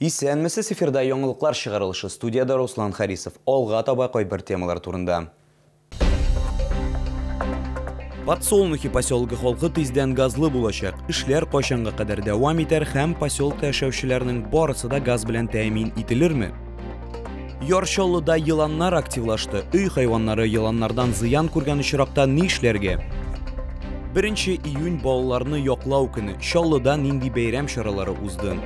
Исәнмесез, эфирда яңалыклар чыгарылышы, студияда Руслан Харисов. Алга таба кайбер темалар турында. Подсолнухи поселогы халкы тиздән газлы булачак. Эшләр кайчанга кадәр дәвам итәр һәм поселокта яшәүчеләрнең барысы да газ белән тәэмин ителерме? Яр Чаллыда еланнар активлашты. Өй хайваннары еланнардан зыян күргән очракта нишләргә? 1 июнь балаларны яклау көне. Чаллыда нинди бәйрәм чаралары узды?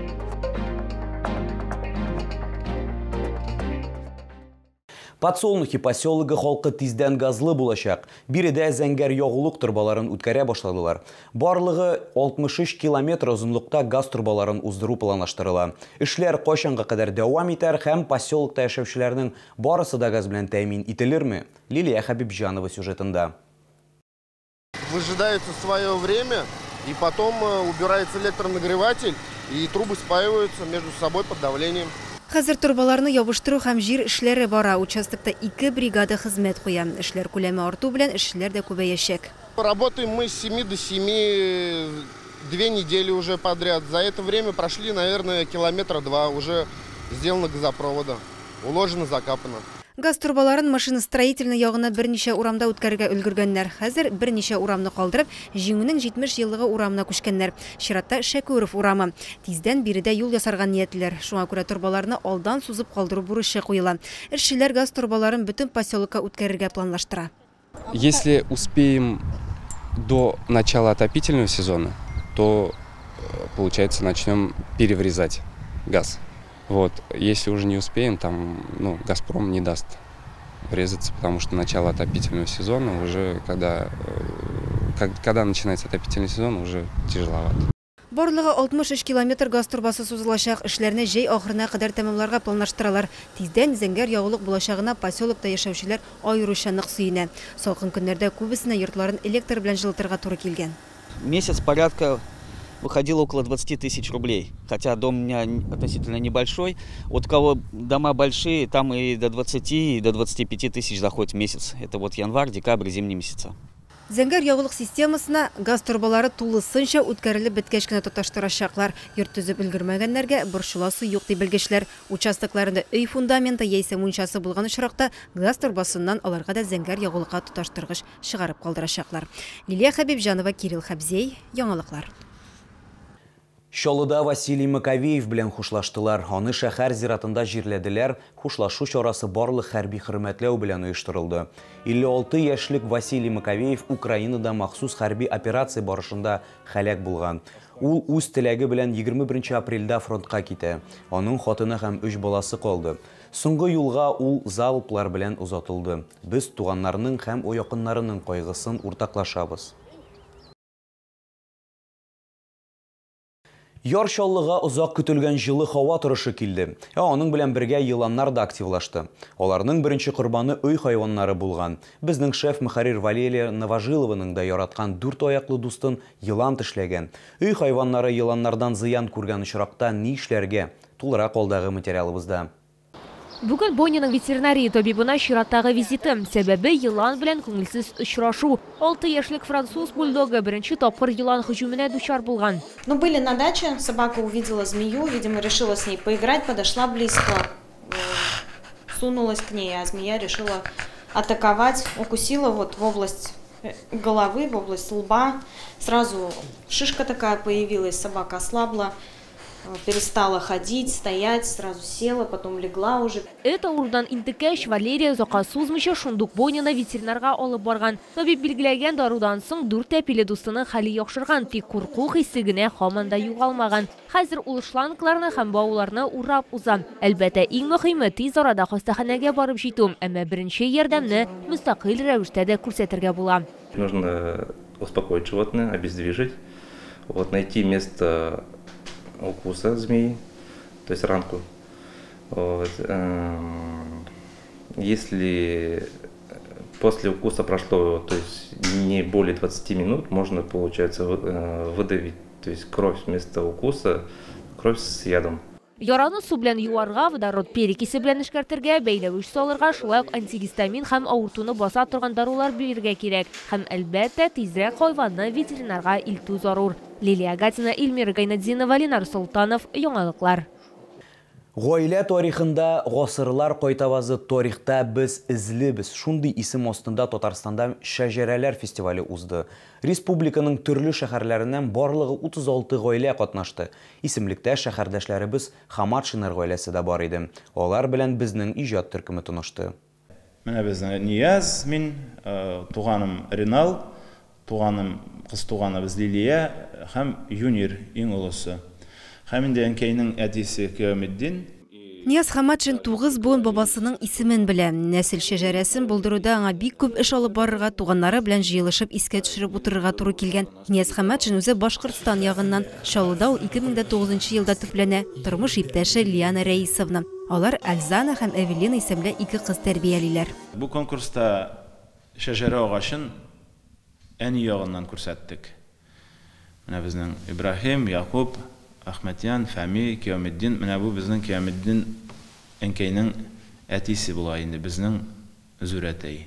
Подсолнухи поселогы халкы тиздән газлы булачак. Биредә зәңгәр ягулык торбаларын үткәрә башладылар. Барлыгы 63 километр озынлыкта газ торбаларын уздыру планлаштырыла. Эшләр кайчанга кадәр дәвам итәр һәм поселокта яшәүчеләрнең барысы да газ белән тәэмин ителерме? Лилия Хабибҗанова сюжетында. Выжидается свое время, и потом убирается электронагреватель, и трубы спаиваются между собой под давлением. Хәзер торбаларны ябыштыру һәм җир эшләре бара. Участокта 2 бригада хезмәт куя. Эшләр күләме арту белән эшчеләр дә күбәячәк. Работаем мы с 7 до 7, 2 недели уже подряд. За это время прошли, наверное, километра 2. Уже сделано газопровода, уложено, закапано. Газ торбаларын машиностроительный ягына берничә урамда үткәрергә өлгергәннәр. Хәзер берничә урамны калдырып, Җиңүнең 70 еллыгы урамына күчкәннәр. Чиратта Шәкүров урамы. Тиздән биредә юл ясарга ниятлиләр. Шуңа күрә торбаларны алдан сузып калдыру бурычы куела. Эшчеләр газ торбаларын бөтен поселокка үткәрергә планлаштыра. Если успеем до начала отопительного сезона, то, получается, начнем переврезать газ. Вот. Если уже не успеем, там, ну, Газпром не даст врезаться, потому что начало отопительного сезона уже, когда начинается отопительный сезон, уже тяжеловато. Барлыгы 63 километр газ торбасы сузылачак. Эшләрне җәй ахырына кадәр тәмамларга планлаштыралар. Тиздән зәңгәр ягулык булачагына поселокта яшәүчеләр аеруча нык сөенә. Салкын көннәрдә күбесенә йортларын электр белән җылытырга туры килгән. Месяц порядка выходило около 20 тысяч рублей. Хотя дом у меня относительно небольшой. Вот у кого дома большие, там и до 20, и до 25 тысяч заходит в месяц. Это вот январь, декабрь, зимние месяца. Зәңгәр ягулык системасына газ торбалары тулысынча үткәрелеп беткәч кенә тоташтырачаклар. Йорт төзеп өлгермәгәннәргә борчыласы юк ди белгечләр. Участокларында өй фундаменты яисә мунчасы булган очракта газ торбасыннан аларга да зәңгәр ягулыкка тоташтыргыч чыгарып калдырачаклар. Лилия Хабибҗанова, Кирилл Хабзей, яңалыклар. Чаллыда Василий Маковеев белән хушлаштылар. Аны шәһәр зиратында җирләделәр. Хушлашу чарасы барлык хәрби хөрмәтләү белән оештырылды. 56 яшьлек Василий Маковеев Украинада махсус хәрби операция барышында һәлак булган. Ул үз теләге белән 21 апрельдә фронтка китә. Аның хатыны һәм 3 баласы калды. Соңгы юлга ул залплар белән озатылды. Без туганнарының һәм якыннарының кайгысын уртаклашабыз. Яр Чаллыга озак көтелгән җылы һава торышы килде. Ә аның белән бергә еланнар да активлашты. Аларның беренче корбаны өй хайваннары булган. Безнең шеф-мөхәррир Валерия Новожилованың да яраткан 4 аяклы дустын елан тешләгән. Өй хайваннары еланнардан зыян күргән очракта ни эшләргә? Тулырак алдагы материалыбызда. Бүген Бонниның ветеринария табибына чираттагы визиты. Сәбәбе елан белән күңелсез очрашу. 6 яшьлек француз бульдогы беренче тапкыр елан һөҗүменә дучар булган. Ну, были на даче, собака увидела змею, видимо, решила с ней поиграть, подошла близко, сунулась к ней, а змея решила атаковать, укусила вот в область головы, в область лба. Сразу шишка такая появилась, собака ослабла. Перестала ходить, стоять, сразу села, потом легла уже. Это урдан интекәч Валерия озакка сузмыйча шундук Боннины ветеринарга алып барган. Табиб билгеләгән дарудан соң 4 тәпиле дустының хәле яхшырган, тик курку хисе генә һаман да югалмаган. Хәзер ул шлангларны һәм бауларны урап уза. Әлбәттә, иң мөһиме тиз арада хастаханәгә барып җитү, әмма беренче ярдәмне мөстәкыйль рәвештә дә күрсәтергә була. Нужно успокоить животное, обездвижить, вот, найти место укуса змеи, то есть ранку. Вот. Если после укуса прошло, то есть не более 20 минут, можно, получается, выдавить, то есть кровь вместо укуса, кровь с ядом. Яраны су белән юарга, водород перекисе белән эшкәртергә, бәйләвеч салырга, шулай ук антигистамин һәм авыртуны баса торган дарулар бирергә кирәк. Һәм әлбәттә, тизрәк хайванны ветеринарга илтү зарур. Лилия Гатина, Эльмира Гайнетдинова, Ленар Солтанов, Яңалыклар. Гаилә тарихында гасырлар кайтавазы тарихта без эзлибез. Шундый исем астында Татарстанда шәҗәрәләр фестивале узды. Республиканың төрле шәһәрләреннән барлыгы 36 гаилә катнашты. Исемлектә шәһәрдәшләребез Хаматшиннар гаиләсе дә бар иде. Алар белән безнең иҗат төркеме танышты. Менә безнең Нияз, мин, туганым Ринал, туганым, кыз туганыбыз Лилия һәм Юнир иң олысы. Һәм инде әнкәйнең әтисе Кияметдин. Нияз Хаматшин 9 буын бабасының исемен белә. Нәсел шәҗәрәсен булдыруда аңа бик күп эш алып барырга, туганнары белән җыелышып искә төшереп утырырга туры килгән. Нияз Хаматшин үзе Башкортстан ягыннан. Чаллыда ул 2009 елда төпләнә. Тормыш иптәше Лиана Рәисовна. Алар Альзана һәм Эвелина исемле ике кыз тәрбиялиләр. Бу конкурста шәҗәрә агачын әни ягыннан күрсәттек. Менә безнең Ибраһим, Якуб, Ахмәтян, Фәми, Кияметдин. Менә бу безнең Кияметдин әнкәйнең әтисе була инде, безнең Зүрәтәй.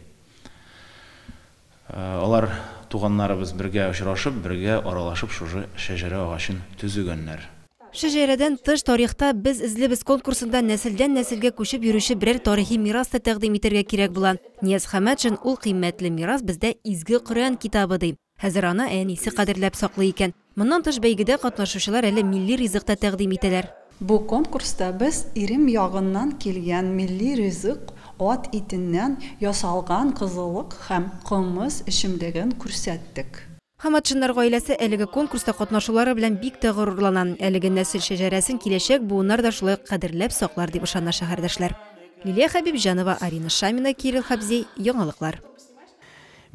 Алар туганнарыбыз бергә очрашып, бергә аралашып шушы шәҗәрә агачын төзегәннәр. Шәҗәрәдән тыш тарихта без эзлибез конкурсында нәселдән нәселгә күчеп йөрүче берәр тарихи мирас та тәкъдим итәргә кирәк була. Нияз Хаматшин ул кыйммәтле мирас бездә Изге Коръән китабы ди. Хәзер аны әнисе кадерләп саклый икән. Моннан тыш бәйгедә катнашучылар әле милли ризык та тәкъдим итәләр. Бу конкурста без ирем ягыннан килгән милли ризык ат итеннән ясалган кызылык һәм кымыз эчемлеген күрсәттек. Хаматшиннар гаиләсе әлеге конкурста катнашулары белән бик тә горурлана. Әлеге нәсел шәҗәрәсен киләчәк буыннар да шулай кадерләп саклар дип ышана шәһәрдәшләр. Лилия Хәбибҗанова, Арина Шамина, Кирилл Хабзей, Яңалыклар.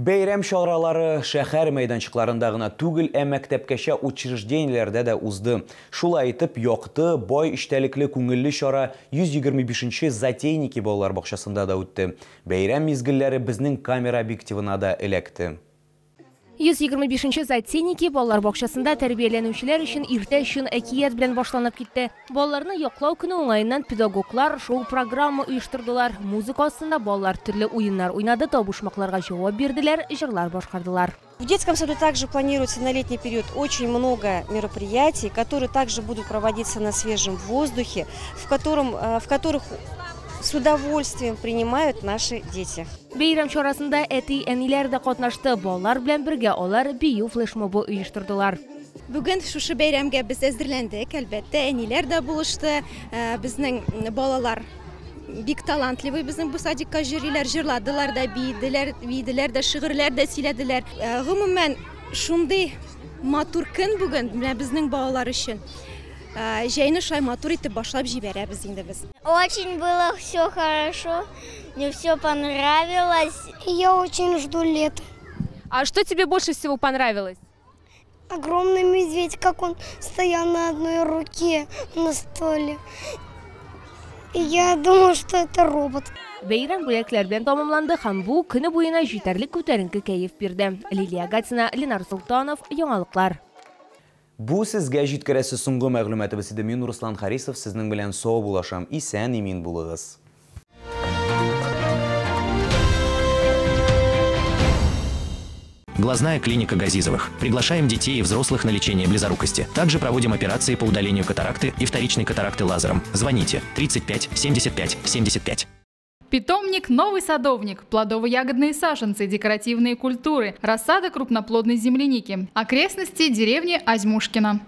Бәйрәм чаралары шәһәр мәйданчыкларында гына түгел, ә мәктәпкәчә учреждениеләрдә дә узды. Шулай итеп, якты, бай эчтәлекле күңелле чара 125-нче Затейники балалар бакчасында да үтте. Бәйрәм мизгелләре безнең камера объективына да эләкте. 125-нче Затейники балалар бакчасында тәрбияләнүчеләр өчен иртә чын әкият белән башланып китте. Балаларны яклау көне уңаеннан педагоглар шоу-программа оештырдылар. Музыка астында балалар төрле уеннар уйнады, табышмакларга җавап бирделәр, җырлар башкардылар. В детском саду также планируется на летний период очень много мероприятий, которые также будут проводиться на свежем воздухе, в которых с удовольствием принимают наши дети. Бәйрәм чарасында әти-әниләр дә катнашты. Балалар белән бергә алар бию флешмобы оештырдылар. Бүген шушы бәйрәмгә без әзерләндек, әлбәттә, әниләр дә булышты. Безнең балалар бик талантливый, безнең бу садикка йөриләр, җырладылар да, биеделәр дә, шигырьләр дә сөйләделәр. Гомумән, шундый матур көн бүген менә безнең балалар өчен. Җәйне шулай матур итеп башлап җибәрәбез инде без. Очень было все хорошо, мне все понравилось. Я очень жду лета. А что тебе больше всего понравилось? Огромный медведь, как он стоял на одной руке на столе. И я думаю, что это робот. Бәйрәм бүләкләр белән тәмамланды һәм бу көне буена җитәрлек күтәренке кәеф бирде. Лилия Гатина, Ленар Солтанов, Яңалыклар. Бу сезгә җиткерәсе соңгы мәгълүматыбыз иде. Мин Руслан Харисов сезнең белән сау булашам. Исән имин булыгыз. Глазная клиника Газизовых. Приглашаем детей и взрослых на лечение близорукости. Также проводим операции по удалению катаракты и вторичной катаракты лазером. Звоните 35 75 75. Питомник «Новый садовник», плодово-ягодные саженцы, декоративные культуры, рассада крупноплодной земляники. Окрестности деревни Азьмушкино.